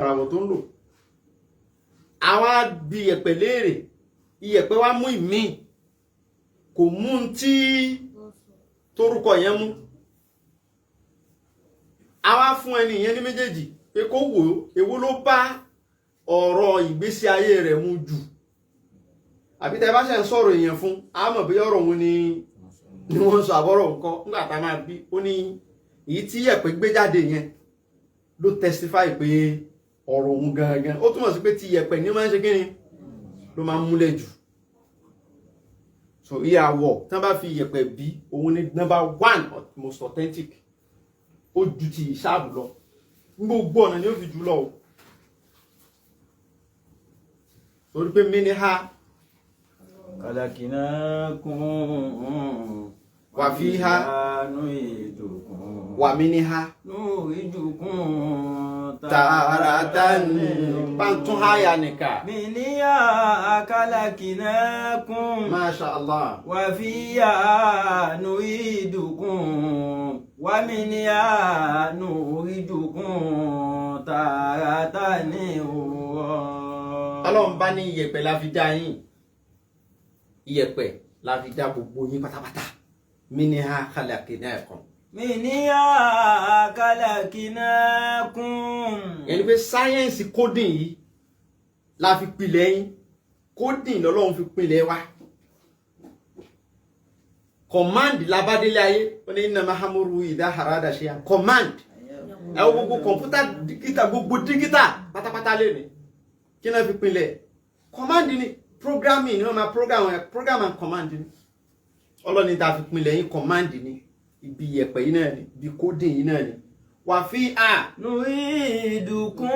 Ìràwọ̀ tó ń lò. Àwa bi iyẹ̀pẹ̀ léèrè, iyẹ̀pẹ̀ wa mú ìmíì, kò mú un tí torúkọ yẹn mú. Àwa fún ẹni yẹn ní méjèèjì pé kó wò ó, èwo ló bá ọ̀rọ̀ ìgbésí ayé rẹ̀ mu jù. Àbí tẹ́ bá ṣe ń sọ̀rọ̀ èèyàn fún, a mọ̀ bóyá ọ̀rọ̀ òun ni wọ́n ń sọ àbọ̀rọ̀ nǹkan. Nígbà tá a máa bí, ó ní èyí tí yẹ̀pẹ̀ gbé jáde yẹn ló testify pé ọ̀rọ̀ òun gangan. Ó túmọ̀ sí pé tí yẹ̀pẹ̀ ní máa ń ṣe kíni ló máa ń múlẹ̀ jù. So ìyàwó tí wọ́n bá fi yẹ̀pẹ̀ bí, òun ni number one most authentic. Ó ju ti ìṣáàbù lọ, gbogbo ọ̀nà ni ó fi jù lọ o, torí pé mí ní ha Kàlàkìnàkùn wà fi ha nu'idukum wà mí ní ha nu'idukum tààràtàn bá ń tún háyà nìkà. Minha khalaqnakum Masha Allah. Wa fiha nu'idukum wa minha nu'idukum taratan ukhra. Ọlọ́run bá ní iyẹ̀pẹ̀ la fi dá yín, iyẹ̀pẹ̀ la fi dá gbogbo yín pátápátá. Minha khalaqnakum. Minha khalaqnakum. Yẹn ni pé sáyẹ́ǹsì coding yìí la fi pilẹ̀ yín. Coding lọ́lọ́run fi pilẹ̀ wa. Command labádélé ayé. Ó ní innama amruhu idha arada shay'an, command. Ẹ wo gbogbo kọ̀ǹpútà dígítà, gbogbo dígítà pátápátá lé ní, kí náà fi pilẹ̀? Command ni. Programming ni wọ́n máa program ẹ̀, program and command ni. Ọlọ́ni tá a fi pilẹ̀ yín, command ni. Ibi iyẹ̀pẹ̀ yìí náà ni, ibi coding yìí náà ni. Wà fi à Nu'idukum.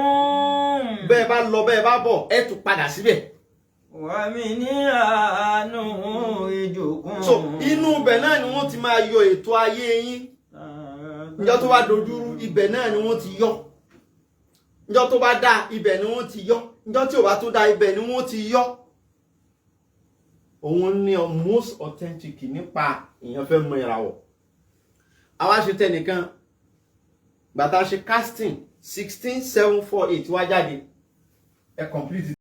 Bẹ́ẹ̀ bá lọ, bẹ́ẹ̀ bá bọ̀, ẹ tún padà síbẹ̀. Wa minha nu'idukum. So inú ibẹ̀ náà ni wọ́n ti máa yọ ètò ayé yín. Níjọ́ tó bá dojúrú, ibẹ̀ náà ni wọ́n ti yọ. Níjọ́ tó bá dá, ibẹ̀ ni wọ́n ti yọ. Níjọ́ tí ò bá tó dá, ibẹ̀ ni wọ́n ti yọ. Òun ni most authentic nípa èèyàn fẹ́ mọ ìràwọ̀. Àwa ṣe tẹnìkan, gbàtà ṣe casting, 16,748 wá jáde. Ẹ complete.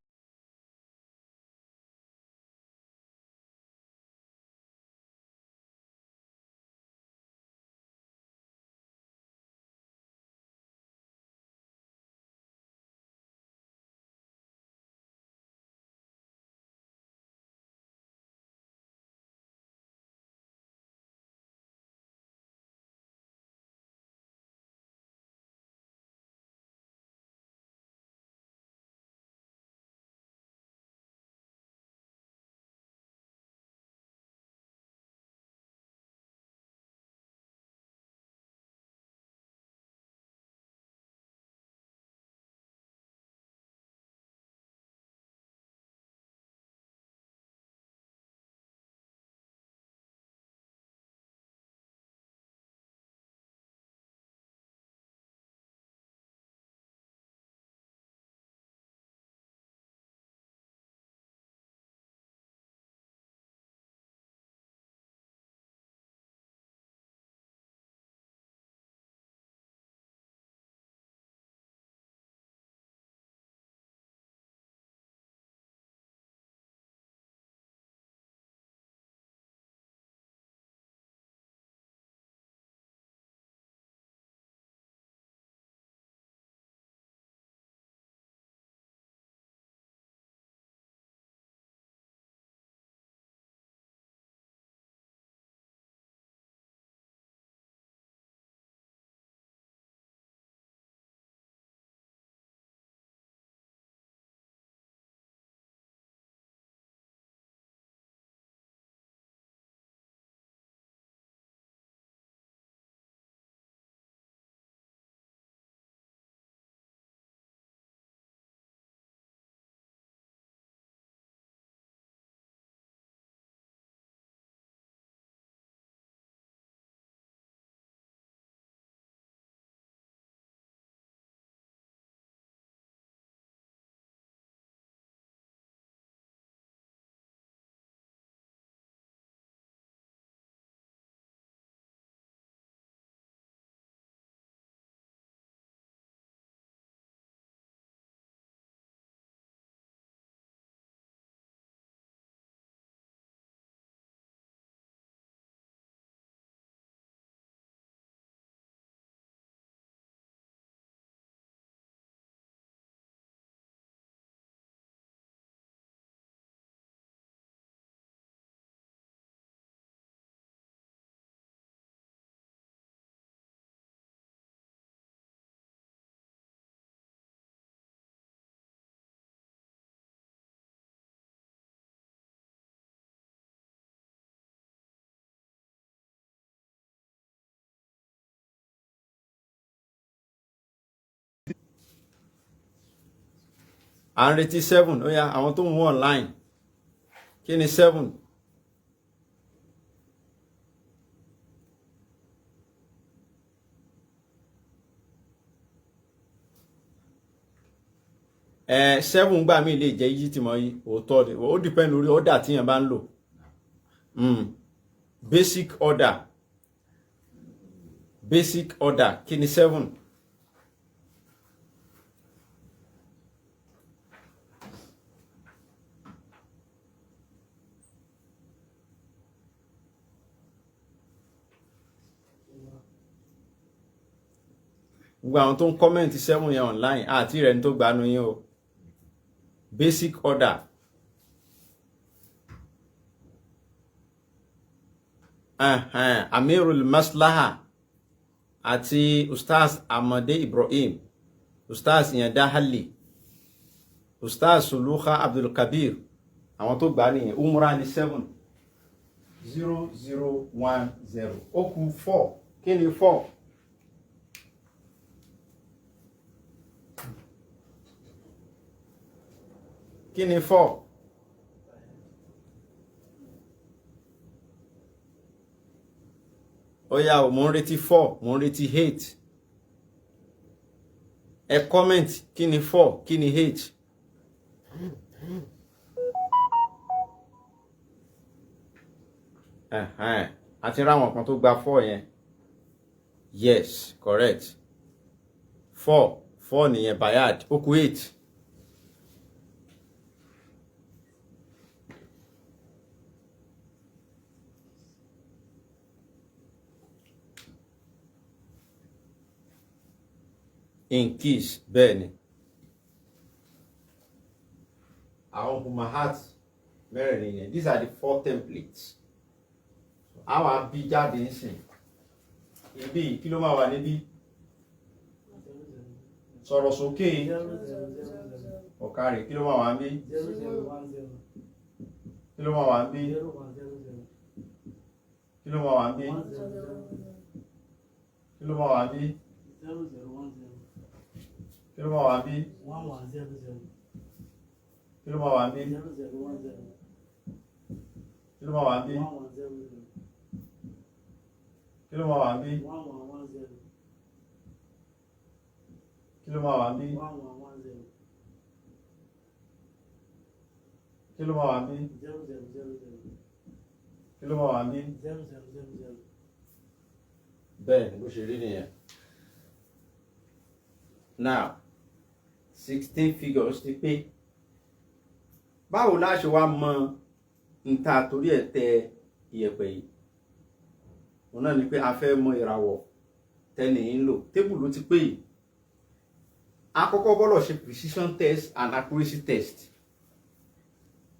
À ń retí 7. Ó yá, àwọn tó ń wọ online, kí ni 7? Ẹ 7 gbà mí lè jẹ́ yíyí tí mo yí òótọ́ ni. Ó depend lórí order tíyẹn bá ń lò. Basic order, basic order. Kí ni 7? Gbogbo àwọn tó ń comment 7 yẹn online, àti rẹ̀ ní tó gbanú yín o. Basic order. Amirul Maslaha àti Ustaz Amade Ibrahim, Ustaz Yanda Hali, Ustaz Suluka Abdulkabir, àwọn tó gbà nìyẹn. Umrah ní 7, 0 0 1 0. Ó kù 4. Kí ni 4? Kí ni 4? Ó yá o, mò ń retí 4, mò ń retí 8. Ẹ comment, kí ni 4, kí ni 8? Àti ráwọn kan tó gba 4 yẹn. Yes, correct. 4, 4 nìyẹn. Bayad. Ó kù 8. In kiss, bẹ́ẹ̀ ni. Àwọn umahat mẹ́rẹ̀ẹ̀rin yẹn, these are the four templates. Àwọn abí jáde ń sìn ibi, kí ló máa wà níbí? Sọ̀rọ̀ sókè. Ọ̀kárẹ̀. Kí ló máa wà níbí? 0 0 1 0. Kí ló máa wà níbí? 0 1 0 0. Kí ló máa wà níbí? 1 0 0. Kí ló máa wà níbí? 0 0 1 0. Kí ló máa wà níbí? 1 1 0 0. Kí ló máa wà níbí? 0 0 1 0. Kí ló máa wà níbí? 1 1 0 0. Kí ló máa wà níbí? 1 1 1 0. Kí ló máa wà níbí? 1 1 1 0. Kí ló máa wà níbí? 0 0 0 0. Kí ló máa wà níbí? 0 0 0 0. Bẹ́ẹ̀ ni, bó ṣe rí nìyẹn. Now, 16 figures ti pé. Báwo la ṣe wá mọ n ta torí ẹ̀ tẹ ìyẹ̀pẹ̀ yìí? Òun náà ni pé a fẹ́ mọ ìràwọ̀ tẹ́nì yìí ń lò. Table ló ti pé yìí. Àkọ́kọ́ bọ́lọ̀ ṣe precision test and accuracy test,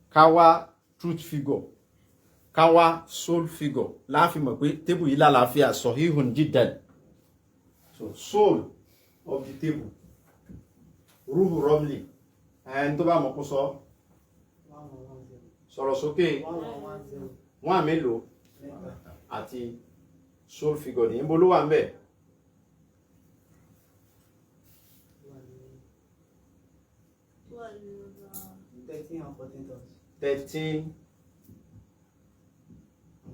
ká wá truth figure, ká wá soul figure, láàfin mọ̀ pé table yìí lálàáfíà, sahihun jiddan. So soul of the table, ruhu romli, ẹni tó bá mọ̀ kó sọ. 1 1 1 0. Sọ̀rọ̀ sókè. 1 1 1 0. Wọ́n àmì lò Mẹ́ta. Àti soul figure ní ibo ló wà ń bẹ̀? Wà ní Wà ní 13 and 14 dots. 13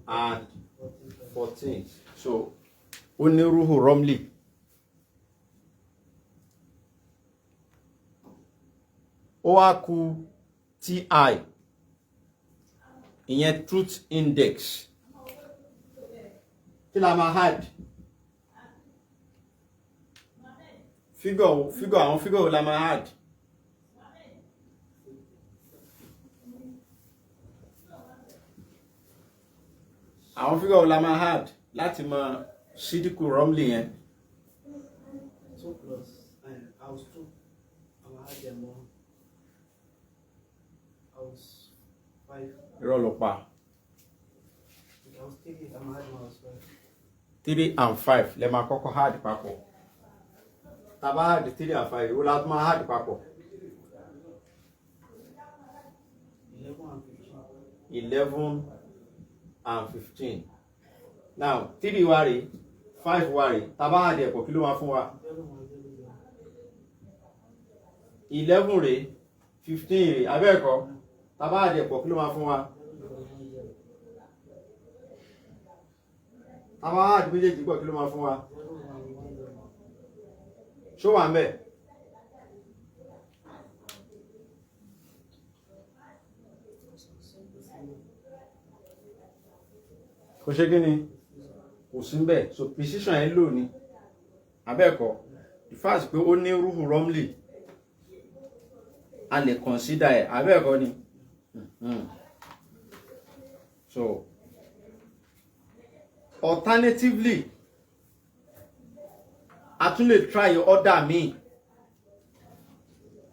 and 14 dots. 14. So ó ní ruhu romli. Ó wá kù ti, ìyẹn truth index. Kí la máa add? Figure wo? Figure, àwọn figure wo la máa add? Àwọn figure wo la máa add láti mọ sídìkù romli yẹn? 2 plus house 2. I will add them one. House 5. Irọ́ ló pa. Okay, house 3. I will add one house 5. 3 and 5 lẹ máa kọ́kọ́ add papọ̀. Tá bá add 3 and 5, ìwọ la tún máa add papọ̀? 11 and 15. 11 and 15. Now 3 wá rèé, 5 wá rèé. Tá bá add ẹ̀pọ̀, kí ló máa fún wa? 0 1 0 0. 11 rèé. 15 rè abẹ́ẹ̀kọ́? Tá bá add ẹ̀ pọ̀, kí ló máa fún wa? Tá bá add méjèèjì pọ̀, kí ló máa fún wa? 0110. Ṣó wà ń bẹ̀? Kò ṣe kí ni, kò sí ń bẹ̀. So precision ẹ̀ lò ní abẹ́ẹ̀kọ́? The fact pé ó ní rúhù rọ́mlì, a lè consider ẹ̀, abẹ́ẹ̀kọ́ ni? So alternatively, a tún lè try order míì.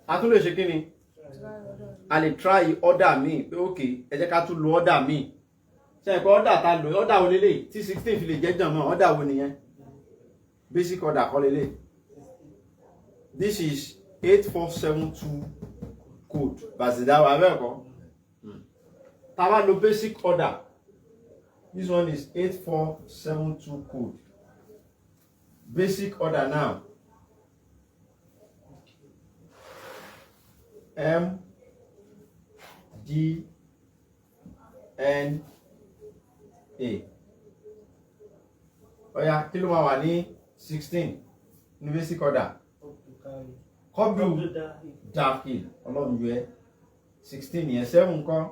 A tún lè ṣe kí ni? A lè try order míì pé ok, ẹ jẹ́ ká tún lo order míì. Ṣe é pé order ta lò, order wo lélẹ̀ tí 16 fi lè jẹ́ jànmọ́? Order wo nìyẹn? Basic order kọ́ lélẹ̀. This is 8472 code bàzìdáwà, abẹ́ẹ̀kọ́? Tá bá lo basic order, this one is 8472 code, basic order. Now M D N A. Ó yá, kí ló máa wà ní 16 ní basic order? Up to carry. Kọ́bù Up to die. Dafil, ọlọ́run yọ ẹ́. 16 yẹn, seven kọ́,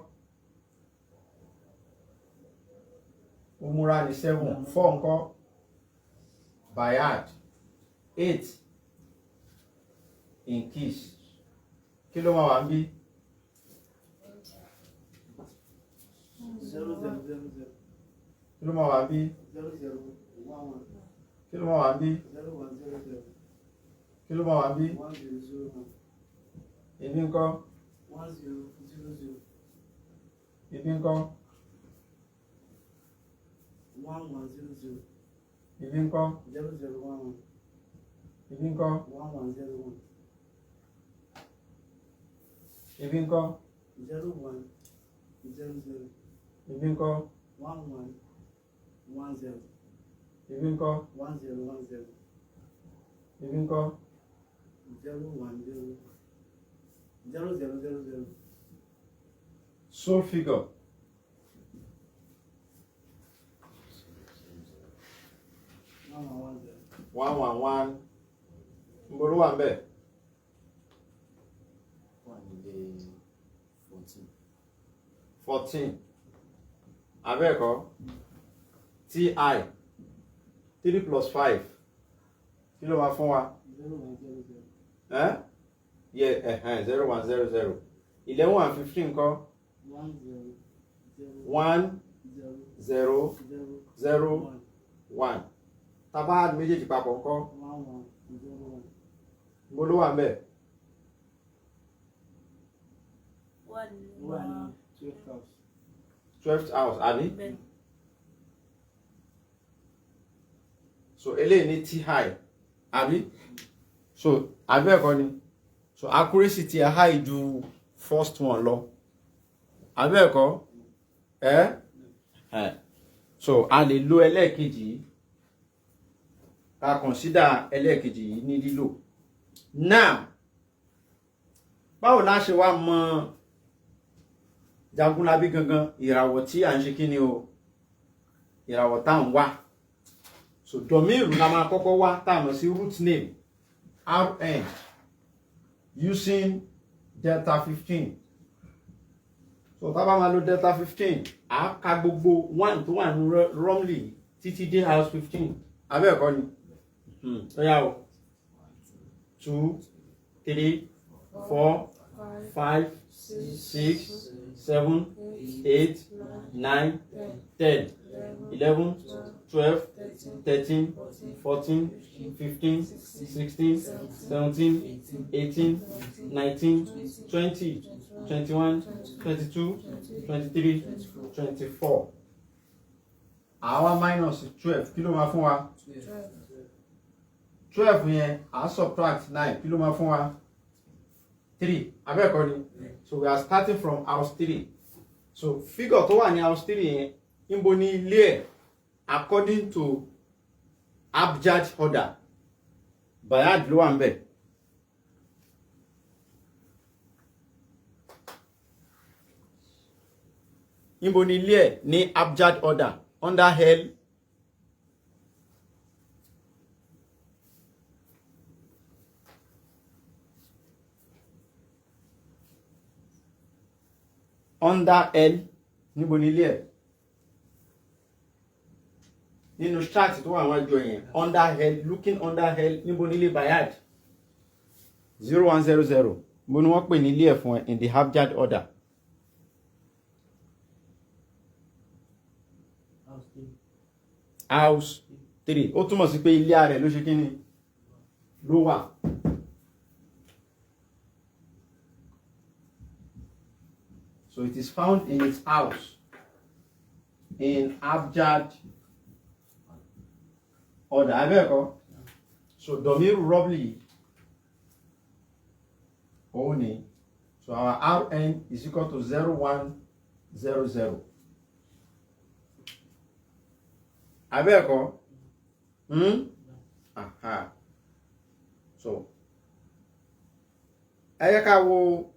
umura ní seven. Four ńkọ́? Bayad. Eight in kiss. Kí ló máa wà ń bí? 0000. Kí ló máa wà ń bí? 0011. Kí ló máa wà ń bí? 0100. Kí ló máa wà ń bí? 1001. Ibi ńkọ́? 1000. Ibi ńkọ́? 1100. Ibi ńkọ́? 0011. Ibi ńkọ́? 1101. Ibi ńkọ́? 0100. Ibi ńkọ́? 1110. Ibi ńkọ́? 1010. Ibi ńkọ́? 010 0000. Sole figure. 1110. 111. Nbọ ló wà ń bẹ̀? Wà nílé 14. 14, abẹ́ẹ̀kọ́? Ti three plus five, kí ló máa fún wa? 0100. Eh? Yeah, 0100. 11 and 15 ńkọ́? 100. One 0 zero 0 zero 1. One. Tá bá add méjèèjì papọ̀ ńkọ́? 1101. Nbọ ló wà ń bẹ̀? One. One 12th house. 12th house, àbí? Bẹ́ẹ̀. So eléyìí ní t high, àbí? So àbí ẹ̀kọ́ ni? So accuracy ti high ju first one lọ, àbí ẹ̀kọ́ ẹ ẹ? So a lè lo ẹlẹ́ẹ̀kejì yìí, ká consider ẹlẹ́ẹ̀kejì yìí ní lílò. Now, báwo la ṣe wá mọ Jagunlabi gangan, ìràwọ̀ tí à ń ṣe kí ni o, ìràwọ̀ tá à ń wá? So dọ̀míìrù la máa kọ́kọ́ wá, tá a mọ̀ sí root name, rn, using delta 15. So tá a bá máa lo delta 15, à á ka gbogbo one tó wà ní Romley títí dé house 15, abẹ́ẹ̀kọ́ ni? Ó yá o, two, three, four, Five, five, six, seven, eight, nine, 10, 11, 12, 13, 14, 15, 16, 17, 18, 19, 20, 21, 22, 23, 24. Àwa minus 12, kí ló máa fún wa? 12 yẹn, à subtract nine, kí ló máa fún wa? Three, abẹ́ẹ̀kọ́ ni? So we are starting from house three. So figure tó wà ní house three yẹn, níbo ní ilé ẹ̀ according to abjad order? Bayad ló wà ń bẹ̀. Níbo ni ilé ẹ̀ ní abjad order under L? Under L, níbo ni ilé ẹ̀ nínú chart tó wà wájú ẹ̀ yẹn? Under L, looking under L, níbo ni ilé Bayad? 0100. Mo ní wọ́n pè ní ilé ẹ̀ fún ẹ in the abjad order. House 3. House 3. Ó túmọ̀ sí pé ilé rẹ̀ ló ṣe kí ni ló wà. So it is found in its house in abjad order, abẹ́ẹ̀kọ́? So domiru robly òun ni. So our Rn is equal to 0100, abẹ́ẹ̀kọ́? Hmm? Aha. So ẹ yẹ ká wo,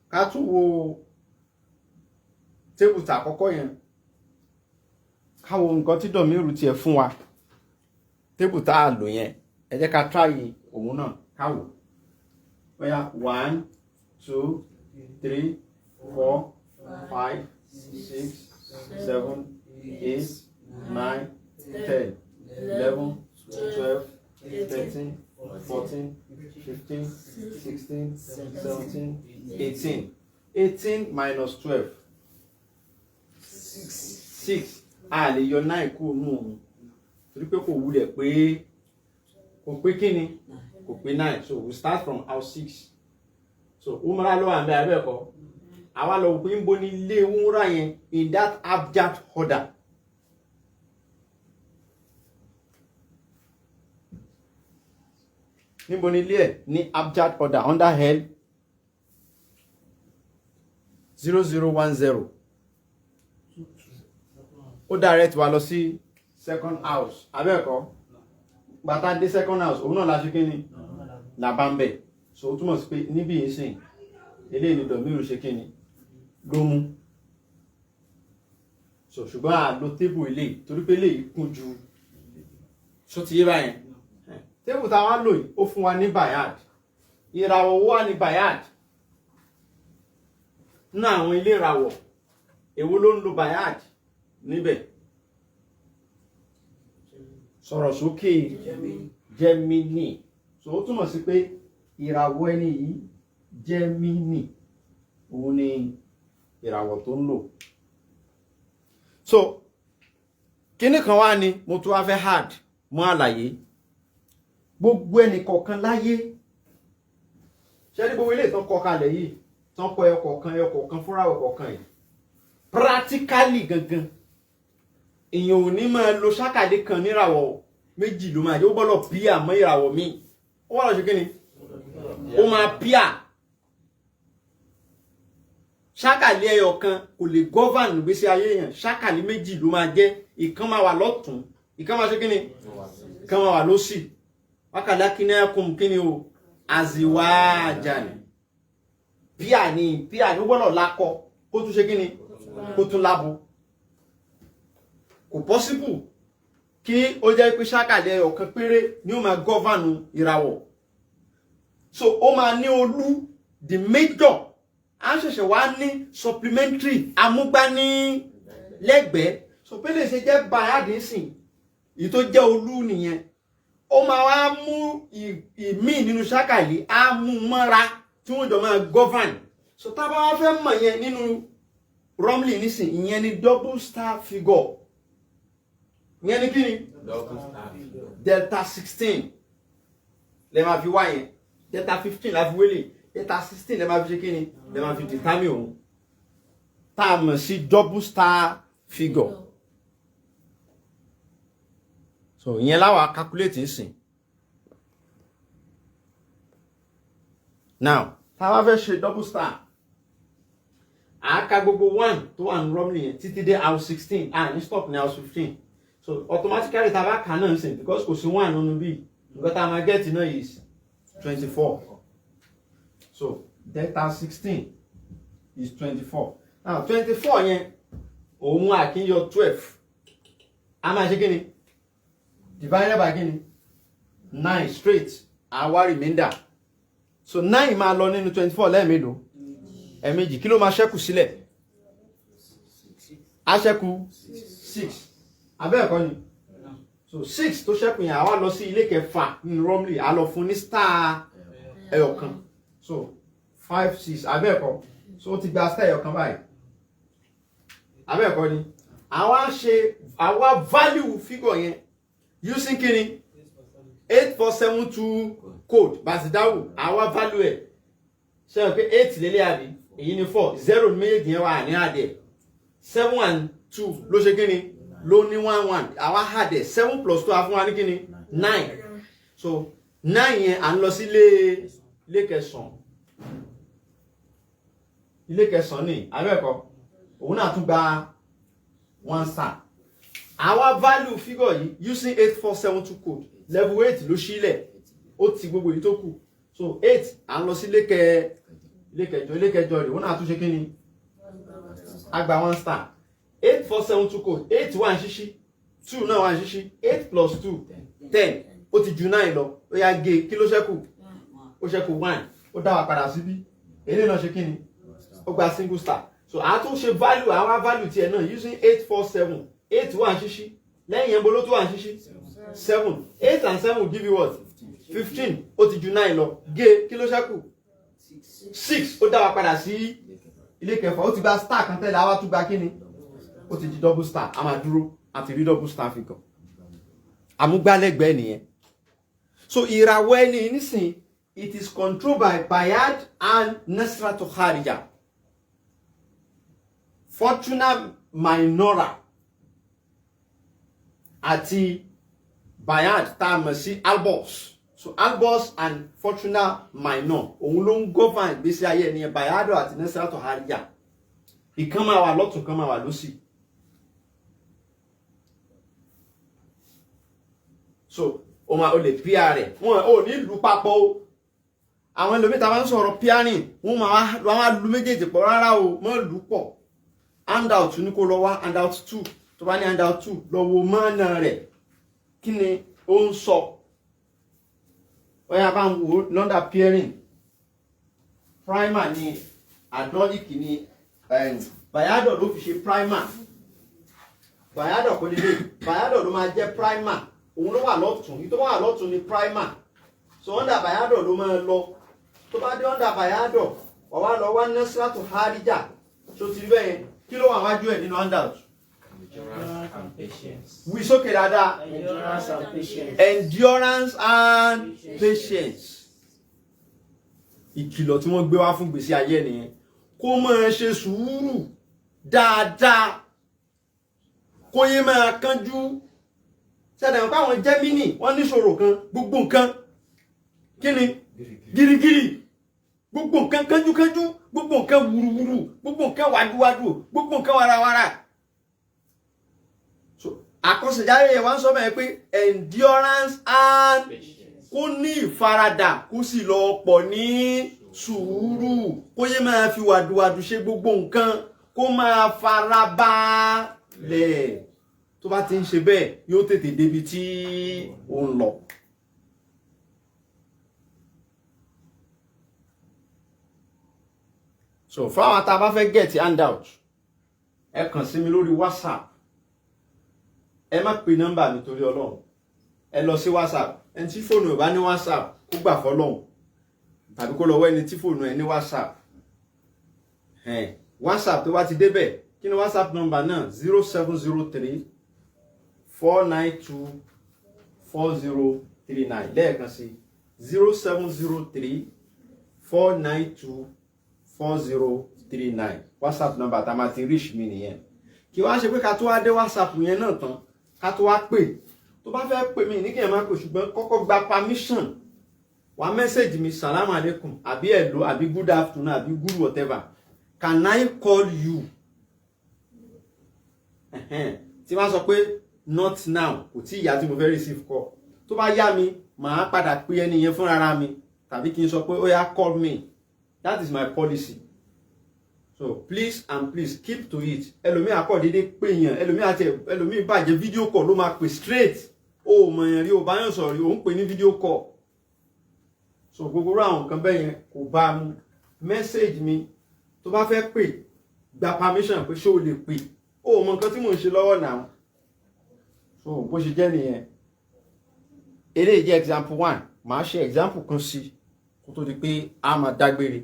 ká tún wo tébù tàkọ́kọ́ yẹn, ká wo nǹkan tí dọ̀míìrù tiẹ̀ fún wa. Tébù tá a lò yẹn, ẹ jẹ́ ká tráyì òun náà, ká wò bóyá 1, 2, 3, 4, 5, 6, 7, 8, 9, 10, 11, 12, 13, 14, 15, 16, 17, 18. 18 minus 12, 6. A lè yọ 9 kúrò nù òun torí pé kò wulẹ̀ pé, kò pé kíni, kò pé 9. So we start from house 6. So umra ló wà ń bẹ, abẹ́ẹ̀kọ́? Àwa lọ wò pé ń bo ní ilé umra yẹn in that abjad order. Níbo ni ilé ẹ̀ ní abjad order under L? 0010. Ó direct wa lọ sí second house, abẹ́ẹ̀kọ́? Gbàtà dé second house, òun náà la ṣe kíni la bá ń bẹ̀. So ó túmọ̀ sí pé níbí yìí sìn, eléyìí ni dọ̀míìrù ṣe kíni ló mú. So ṣùgbọ́n a lo tébù eléyìí torí pé eléyìí kún ju. So ti yé báyẹn? Tébù tá a wá lò yìí, ó fún wa ní Bayad. Ìràwọ̀ wà ní Bayad nínú àwọn ilé ìràwọ̀, èwo ló ń lo Bayad níbẹ̀? Sọ̀rọ̀ sókè. Gemini. So ó túmọ̀ sí pé ìràwọ̀ ẹni yìí, Gemini, òun ni ìràwọ̀ tó ń lò. So kíní kan wá ni mo tún wá fẹ́ hard mọ́ àlàyé gbogbo ẹnì kọ̀ọ̀kan láyé. Ṣé ní gbogbo ilé ìtàn kọ kalẹ̀ yìí, tán kọ ẹyọ kọ̀ọ̀kan, ẹyọ kọ̀ọ̀kan fúnra ẹyọ kọ̀ọ̀kan yìí, practically gangan, èèyàn ò ní máa lo sákàdé kan níràwọ̀ méjì ló máa jẹ́. Ó gbọ́dọ̀ píà mọ́ ìràwọ̀ míì. Ó wà lọ ṣe kí ni, ó máa píà sákàlẹ̀ ẹyọ kan kò lè govern ìgbésí ayé yẹn. Sákàlẹ̀ méjì ló máa jẹ́. Ìkan máa wà lọ́tún, ìkan máa ṣe kí ni, ìkan máa wà lósì. Wákàlá kí ní ẹkùn kí ni o àzìwájà ni píà ni, píà ni. Ó gbọ́dọ̀ lakọ, kó tún ṣe kí ni, kó tún lábo. Kò possible kí ó jẹ́ pé sákàlẹ̀ ẹyọ kan péré ni ó máa govern ìràwọ̀. So ó máa ní olú, the major, a ṣẹ̀ṣẹ̀ wá ní supplementary, amúgbání lẹ́gbẹ̀ẹ́. So pé lè ṣe jẹ́ bayad sìn, èyí tó jẹ́ olú nìyẹn. Ó máa wá mú ìmíì nínú sákàlì, á mú mọ́ra tí wọ́n jọ máa govern. So tá a bá wá fẹ́ mọ̀ yẹn nínú Romley nísìn, ìyẹn ni double star figure. Ìyẹn ni kí ni? Double star figure. Delta 16 lè máa fi wá yẹn. Delta 15 la fi wélé. Delta 16 lè máa fi ṣe kí ni, lè máa fi determine òun tá a mọ̀ sí double star figure. So ìyẹn láwa calculate nsìn. Now tá a bá fẹ́ ṣe double star, à á ka gbogbo 1 tó wà ní Romley yẹn títí dé house 16. À ní stop ní house 15. So automatically, tá a bá kà náà nsìn, because kò sí 1 nínú bí, nǹkan tá a máa get náà is 24. So Delta 16 is 24. Now 24 yẹn, òun àkínyọ 12. A máa ṣe kí ni? Divided by kí ni? 9 straight. Àwa remainder. So 9 máa lọ nínú 24 lẹ́ẹ̀mélòó? Ẹ̀ẹ̀mejì. Kí ló máa ṣẹ́kù sílẹ̀? Á ṣẹ́kù 6. Abẹ́ẹ̀kọ́ ni? So 6 tó ṣẹ́kù yẹn, àwa lọ sí ilé kẹfà nínú Romley, a lọ fún ní star ẹyọkan. So 5 6, abẹ́ẹ̀kọ́. So ó ti gba star ẹyọkan báyìí. Abẹ́ẹ̀kọ́ ni? Àwa ṣe àwa value figure yẹn using kí ni? 8472 code Basidawu. Àwa value ẹ̀. Ṣé o pé 8 lélẹ̀ àbí? Èyí ni 4, 0 ní méjèèjì yẹn wà ní àdẹ̀. 7 and 2 ló ṣe kí ni? Ló ní 1 1. Àwa àdẹ̀ 7 plus 2 á fún wa ní kí ni? 9. So 9 yẹn à ń lọ sí ilé kẹsàn-án. Ilé kẹsàn-án ni, abẹ́ẹ̀kọ́. Òun náà tún gba 1 star. Àwa value figure yìí using 8472 code. Level 8 ló sílẹ̀. Ó ti gbogbo èyí tó kù. So 8 à ń lọ sí ilé kẹjọ, ilé kẹjọ rẹ̀, òun náà tún ṣe kí ni? A gba 1 star. 8472 code, 8 wà ní ṣíṣí, 2 náà wà ní ṣíṣí, 8 plus 2, 10. Ó ti ju 9 lọ. Ó yá gé, kí ló ṣẹ́kù? Ó ṣẹ́kù 1. Ó dá wa padà síbí. Èyí náà ṣe kí ni? Ó gba single star. So a tún ṣe value, àwa value tiẹ̀ náà using 847. 8 wà ní ṣíṣí. Lẹ́yìn yẹn, bolo tó wà ní ṣíṣí? 7. 8 and 7 will give you what? 15. Ó ti ju 9 lọ. Gé, kí ló ṣẹ́kù? 6. Ó dá wa padà sí ilé kẹfà. Ó ti gba star kan tẹ́lẹ̀, àwa tún gba kí ni? Ó ti di double star. A máa dúró. A ti rí double star figure. Àmúgbálẹ́gbẹ̀ẹ́ nìyẹn. So ìràwọ̀ ẹni nísìn, it is controlled by Bayad and Nasratu Kharija. Fortuna Minora àti Bayad tá a mọ̀ sí Albus. So Albus and Fortuna Minor, òun ló ń govern ìgbésí ayé ẹni yẹn, Bayad àti Nasratu Kharija. Ìkan máa wà lọ́tún, kan máa wà lósì. So o máa o lè píà rẹ̀, wọn ò ní lù papọ̀ o. Àwọn ẹlòmíì tá a bá ń sọ̀rọ̀ píárìn, wọ́n máa wá lu méjèèjì pọ̀. Rárá o, mọ́ lù pọ̀. Handout ní kó lọ wá, handout 2. Tó bá ní handout 2, lọ wo mọ́nà rẹ̀. Kí ni ó ń sọ? Ó yá, bá ń wo London pairing. Primer ni Adonic ni Bayador ló fi ṣe primer. Bayador kò lè lè. Bayador ló máa jẹ́ primer. Òun ló wà lọ́tún. Èyí tó wà lọ́tún ni primer. So under Bayador ló máa lọ. Tó bá dé under Bayador, wà wá lọ wá Nasratu Harija. So ti rí bẹ́ẹ̀ yẹn. Kí ló wà wájú ẹ̀ nínú handout? Endurance and patience. Wí sókè dáadáa. Endurance and patience. Endurance and patience. Ìkìlọ̀ tí wọ́n gbé wá fún gbèsè ayé nìyẹn. Kó máa ṣe sùúrù dáadáa. Kó yé máa kánjú. Ṣẹ̀dá pé àwọn Gemini wọ́n níṣòro kan, gbogbo nǹkan. Kí ni? Gírígírí. Gbogbo nǹkan kánjúkánjú, gbogbo nǹkan wúruwúru, gbogbo nǹkan wàdúwàdù, gbogbo nǹkan warawara. So àkọsẹ̀jáde yẹn wá ń sọ bẹ́ẹ̀ pé endurance and Patience. kó ní ìfaradà, kó sì lọ pọ̀ ní sùúrù, kó yé máa fi wàdùwàdù ṣe gbogbo nǹkan, kó máa farabalẹ̀. Tó bá ti ń ṣe bẹ́ẹ̀, yóò tètè débi tí ó ń lọ. So fáwọn tá a bá fẹ́ get handout, ẹ kàn sí mi lórí WhatsApp. Ẹ má pe nọ́mbà mi torí Ọlọ́run. Ẹ lọ sí WhatsApp. Ẹni tí fóònù ẹ̀ bá ní WhatsApp, kó gbà fọ́lọ́run, tàbí kó lọ wá ẹni tí fóònù ẹ̀ ní WhatsApp. WhatsApp tó bá ti débẹ̀, kí ni WhatsApp nọ́mbà náà? 0703 492 4039. Lẹ́ẹ̀kan sí, 0703 492 4039. WhatsApp nọ́mbà tá a máa ti reach mi nìyẹn. Kí wá ṣe pé ká tó wá dé WhatsApp yẹn náà tán, ká tó wá pè. Tó bá fẹ́ pè mí ní kí ẹ má pè, ṣùgbọ́n kọ́kọ́ gba permission. Wá message mi, salam alaikum, àbí hello, àbí good afternoon, àbí good whatever. Can I call you? Tí wọ́n sọ pé not now, kò tí ìyá tí mo fẹ́ receive call. Tó bá yá mi, màá padà pè ẹni yẹn fúnra mi, tàbí kí n sọ pé ó yá, call me. That is my policy. So please and please keep to it. Ẹlòmíì akọ dédé pè yàn, ẹlòmíì àti ẹlòmíì bàjẹ́ video call ló máa pè straight. O ò mọ̀ yàn rí, o bá yàn sọ̀rọ̀ rí, o ń pè ní video call. So gbogbo irú àwọn nǹkan bẹ́ẹ̀ yẹn kò bá a mu. Message mi tó bá fẹ́ pè, gba permission pé ṣé o lè pè. O ò mọ nǹkan tí mò ń ṣe lọ́wọ́ náà. So bó ṣe jẹ́ nìyẹn. Eléyìí jẹ́ example one. Màá ṣe example kan sí kó tó di pé a máa dágbére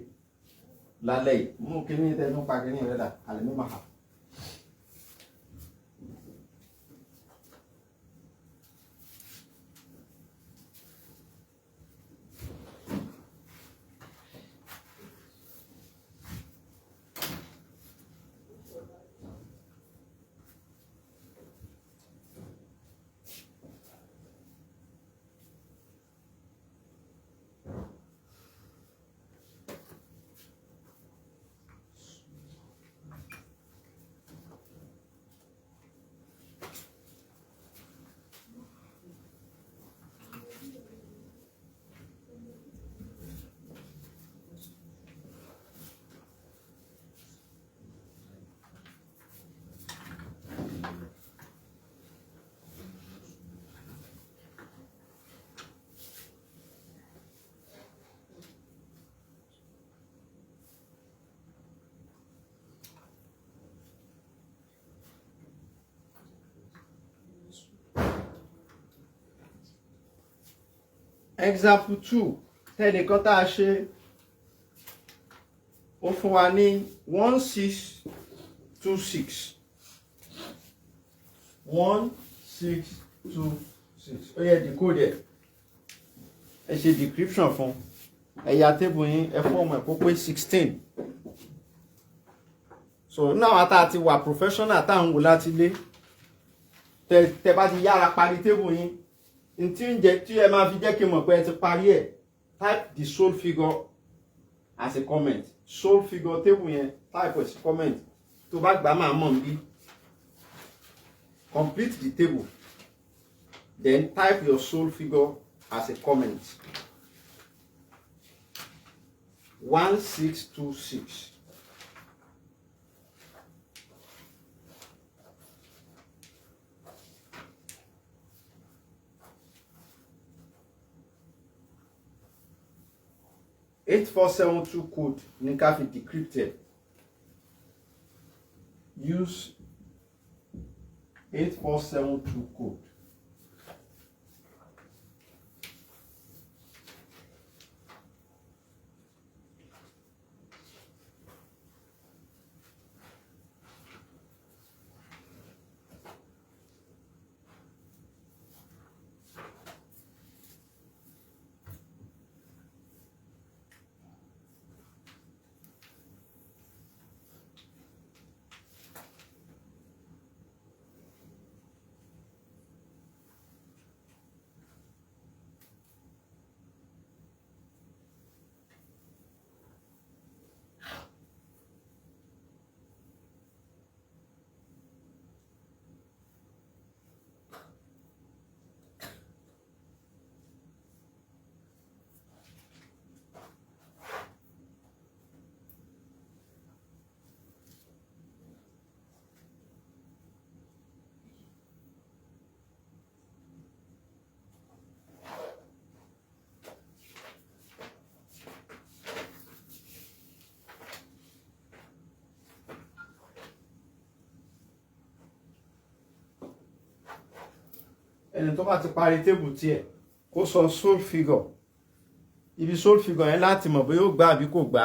lálẹ́ yìí. Mú kíní tẹnu pa kíní rẹ̀ dà, àlẹ́ mi máa hà. Example 2, tẹnìkan tá a ṣe, ó fún wa ní 1626, 1626. Ó yẹ decode ẹ̀, ẹ ṣe decryption fún ẹ, ya table yín, ẹ form ẹ̀ kó pé 16. So náà tá a ti wà professional tá à ń wò láti ilé, tẹ bá ti yára parí table yín, ntí ń jẹ tí ẹ máa fi jẹ́ kí n mọ̀ pé ẹ ti parí ẹ̀, type the sole figure as a comment. Sole figure table yẹn, type ẹ̀ sí comment. Tó bá gbà, máa mọ̀ nbí. Complete the table, then type your sole figure as a comment. 1626. 8472 code ní ká fi decrypt ẹ̀. Use 8472 code. Ẹni tó bá ti parí table tiẹ̀, kó sọ sole figure. Ibi sole figure yẹn láti mọ̀ bóyá ó gbà àbí kò gbà.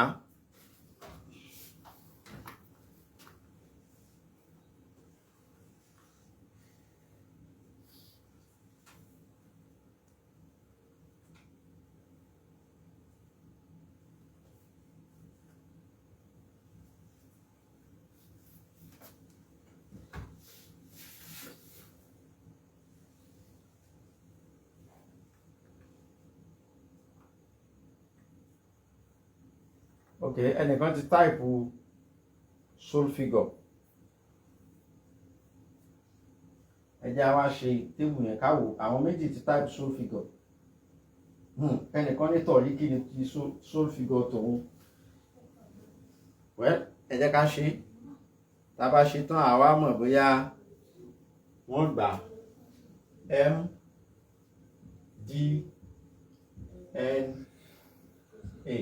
Ok, ẹnìkan ti type sole figure. Ẹ jẹ́ á wá ṣe table yẹn ká wò. Àwọn méjì ti type sole figure. Ẹnìkan ní tọ̀rí kí ni ti sole figure tòun. Well, ẹ jẹ́ ká ṣe. Tá a bá ṣe tán, àwa mọ̀ bóyá wọ́n gbà. M D N A.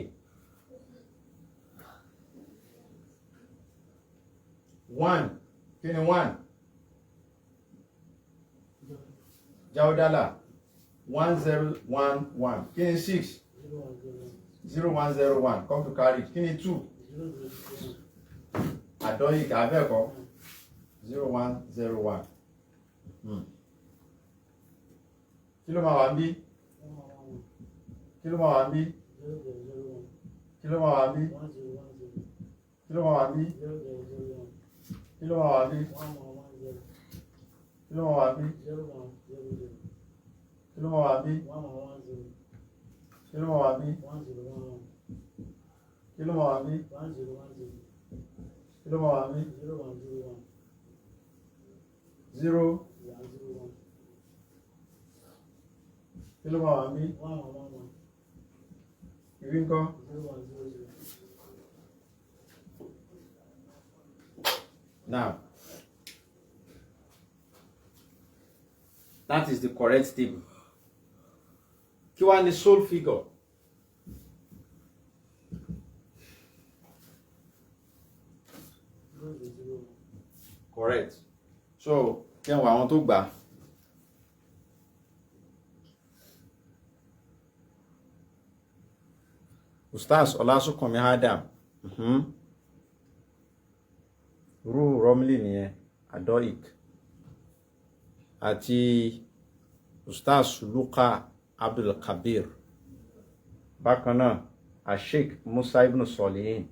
One. Kí ni one? Jawdala. 1011. Kí ni six? 0101. 0101. Come to carry. Kí ni two? 0001. Àdọ́yìí abẹ́ẹ̀kọ́. 0101. Kí ló máa wà ń bí? 1111. Kí ló máa wà ń bí? 0001. Kí ló máa wà ń bí? 1010. Kí ló máa wà ń bí? 0001. Kí ló máa wà ń bí? 1110. Kí ló máa wà ń bí? 0100. Kí ló máa wà ń bí? 1110. Kí ló máa wà ń bí? 1011. Kí ló máa wà ń bí? 1010. Kí ló máa wà ń bí? 0101. 0. 101. Kí ló máa wà ń bí? 1111. Ìwé ńkọ́? 0100. Now, that is the correct table. Kí wá ní sole figure? 0001. Correct. So, kí wọ́n àwọn tó gbà. Ustaz Ọlásùnkànmí Adam. Ruhu Romli nìyẹn, Adoik. Àti Ustaz Luka Abdulkabir. Bákan náà, Asheik Musa ibn Solihin.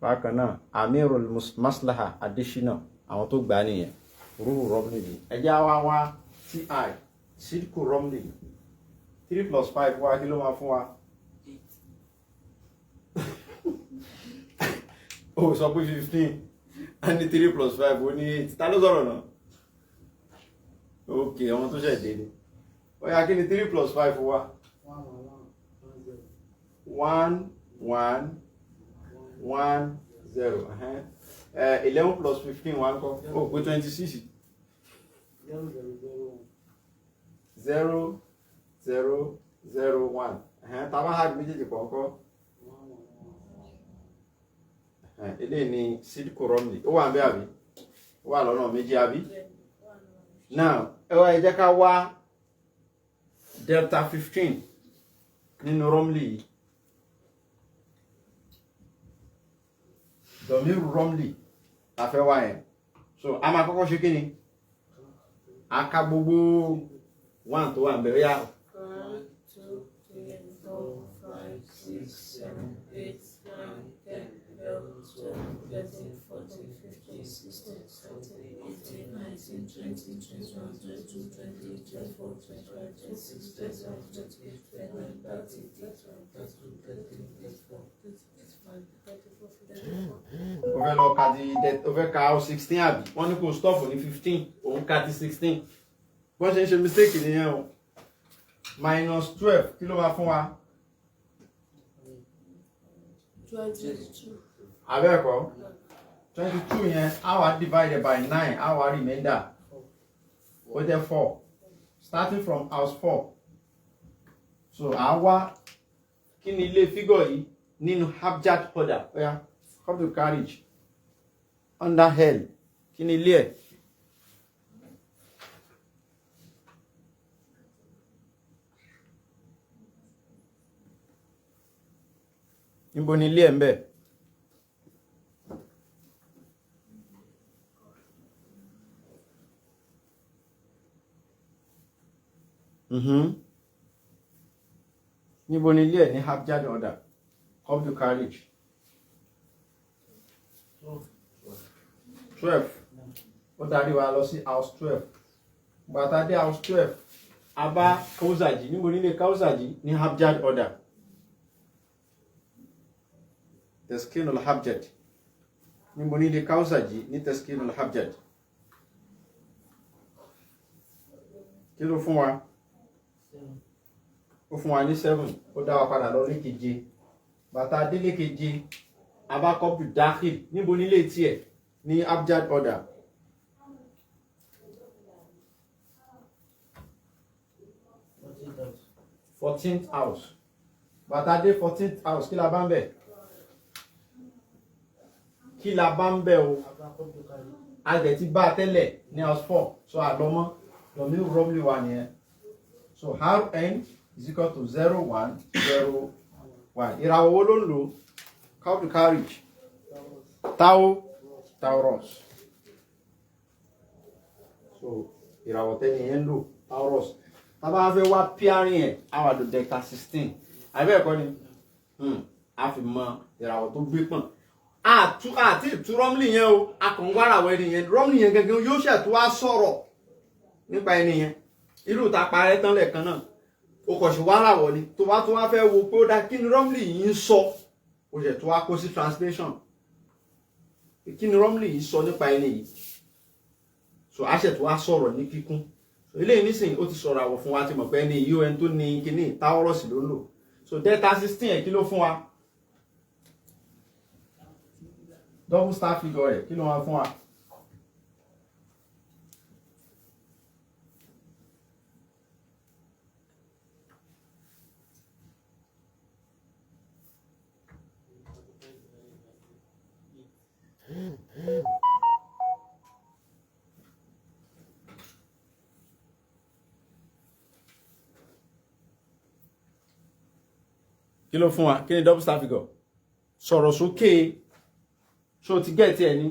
Bákan náà, Amirul Maslaha Adesina, àwọn tó gbà á nìyẹn. Ruhu Romli ni. Ẹ jẹ́ wá wá TI, Sidku Romli. 3 plus 5 wá, kí ló máa fún wa? Ó sọ pé 15. A ní 3 plus 5 ó ní 8. Ta ló sọ̀rọ̀ náà? Ok, àwọn tó ṣẹ̀ dé ni. Ó yá, kí ni 3 plus 5 wá? 11110. 1 1 1 0. 11 plus 15 wá ńkọ́? Ó pé 26. 0001. 0 0 0 1. Tá a bá hard méjèèjì pọ̀ ńkọ́? 111. Eléyìí ni Sidku Romli. Ó wà ń bẹ́ àbí? Ó wà lọ́nà méjì àbí? Now, ẹ wá, ẹ jẹ́ ká wá delta 15 nínú Romli yìí. Domiru Romli la fẹ́ wá yẹn. So, a máa kọ́kọ́ ṣe kí ni? A ka gbogbo one tó wà ń bẹ̀. Ó yá. 1, 2, 3, 4, 5, 6, 7, 8, 9, 10, 11, 12, 13, 14, 15, 16, 17, 18, 19, 20, 21, 22, 23, 24, 25, 26, 27, 28, 29, 30, 31, 32, 33, 34, 35, 34, 54. O fẹ́ lọ ka ti o fẹ́ ka 16 àbí? Wọ́n ní kó stop ní 15, òun ka ti 16. Wọ́n ṣe ń ṣe mistake nìyẹn o. Minus 12, kí ló máa fún wa? 22. Abẹ́ẹ̀kọ́, 22 yẹn á wá divided by 9, á wá remainder. Ó jẹ́ 4. Starting from house 4. So, à wá kí ni ilé figure yìí nínú abjad order. Ó yá, come to carriage. Under hell, kí ni ilé ẹ̀? Níbo ni ilé ẹ̀ ń bẹ̀? Níbo ni ilé ẹ̀ ní abjad order? Come to carriage. 12. Ó darí wa lọ sí house 12. Gbàtà dé house 12, a bá Kausaji. Níbo nílé Kausaji ní abjad order? Teskinul abjad. Níbo nílé Kausaji ní Teskinul abjad? Kí ló fún wa? Ó fún wa ní 7. Ó dá wa padà lọ lékeje. Bàtà dé lékeje, Abakọ́bù Dakhil. Níbo nílé tiẹ̀ ní abjad order? 14th house. 14th house. Bàtà dé 14th house, kí la bá ń bẹ̀? Kí la bá ń bẹ̀ o? Abakọ́bù Kari. A dẹ̀ ti bá a tẹ́lẹ̀ ní house 4, so àlọ́mọ́ lọ́mí rọ́mlì wà nìyẹn. So Rn is equal to 0 1 0 1. Ìràwọ̀ wo ló ń lò? Call the carriage. Taurus. Tau Taurus. So ìràwọ̀ tẹ́ni yẹn ń lò, Taurus. Tá bá fẹ́ wá pairing ẹ̀, á wà lò delta 16. Àbí ẹ̀kọ́ ni? A fi mọ ìràwọ̀ tó gbé pọ̀n. Àti ìtú Rọ́mlì yẹn o, a kàn ń wáràwọ̀ ẹni yẹn. Rọ́mlì yẹn gangan yóò ṣẹ̀ tó wá sọ̀rọ̀ nípa ẹni yẹn. Irú ta parẹ́ tán lẹ́ẹ̀kan náà, o kò sì wáràwọ̀ ni. Tó bá tó wá fẹ́ wo pé ó dá kí ni Rọ́mlì yìí ń sọ, o ṣẹ̀ tó wá kó sí translation. Kí ni Rọ́mlì yìí sọ nípa ẹni yìí? So a ṣẹ̀ tó wá sọ̀rọ̀ ní kíkún. So eléyìí nísìnyí ó ti sọ̀rọ̀ àwọ̀ fún wa, ti mọ̀ pé ẹni yìí ẹni tó ní kíní Taurus ló ń lò. So delta 16 ẹ̀ kí ló fún wa? Double star figure ẹ̀ kí ló wá fún wa? Kí ló fún wa? Kí ni double star figure? Sọ̀rọ̀ sókè. Ṣó ti gẹ̀ẹ́tì ẹ̀ ni?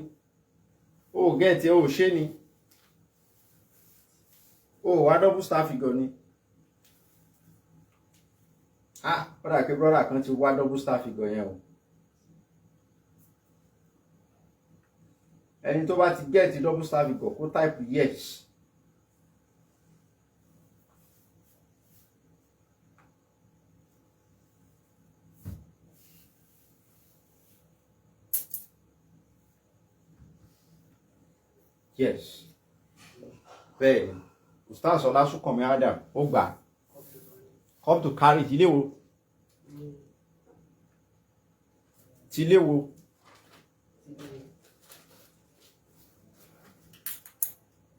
Ó gẹ̀ẹ́tì ẹ̀, ó ṣe ni? Ó wá double star figure ni? Ah, brother kí brother kan ti wá double star figure yẹn o. Ẹni tó bá ti gẹ̀ẹ́tì double star figure kó type yes. Yes. Bẹ́ẹ̀ ni, Ustaz Ọlásùnkànmí Adam ó gbà. Come to carry ilé wo? Ti ilé wo?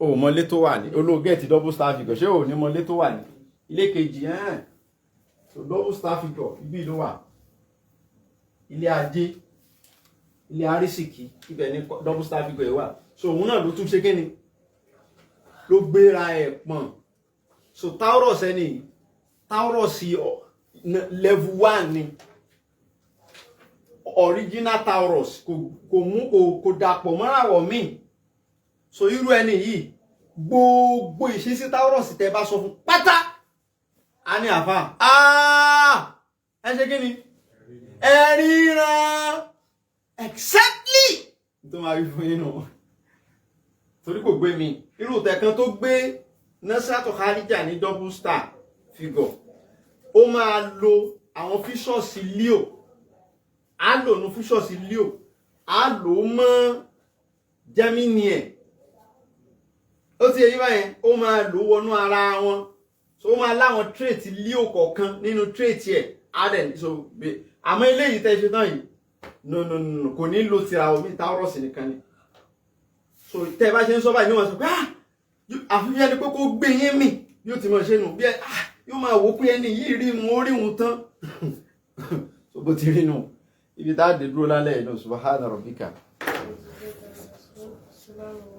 O mọ ilé tó wà ní olóògẹ́ẹ̀tì double star figure, ṣé o ní mọ ilé tó wà ní ilé kejì? Ẹ̀hẹ́n. So double star figure ibi ló wà, ilé ajé, ilé arísìkí, ibẹ̀ ní double star figure yìí wà. So òun náà ló tún ṣe kíni, ló gbéra ẹ̀ pọ̀n. So Taurus ẹni yìí, Taurus level 1 ni original Taurus, kò mú kò dàpọ̀ mọ́ràwọ̀ míì. So irú ẹni yìí, gbogbo ìṣesí Taurus tẹ́ bá sọ fún pátá, a ní àfà ẹ ṣe kí ni ẹ ríran exactly tó máa rí fún yín nù, torí kò gbé mi. Irú tẹ̀kan tó gbé Nasratu Kharija ní double star figure, ó máa lo àwọn fíṣọ̀sì Leo, á lò ní fíṣọ̀sì Leo, á lò ó mọ́ Gemini ẹ̀. Ó ti yẹ báyẹn, ó máa lò ó wọnú ara wọn. So ó máa láwọn trait Leo kọ̀ọ̀kan nínú trait ẹ̀ á dẹ̀. So àmọ́ eléyìí tẹ́ ṣe tán yìí, no no no, kò ní lo tìrà omi, Taurus nìkan ni. So tẹ́ bá ṣe ń sọ báyìí ní wọ́n sọ pé ah, àfi bí ẹni pé kó gbé yín mì, yóò ti mọ̀ ṣe nù bí ẹ ah, yóò máa wò pé ẹni yìí rí mu, ó rí mu tán. So bó ti rí nù, ibi tá a dé dúró lálẹ́ yìí nù. Subhana rabbika. Salaam.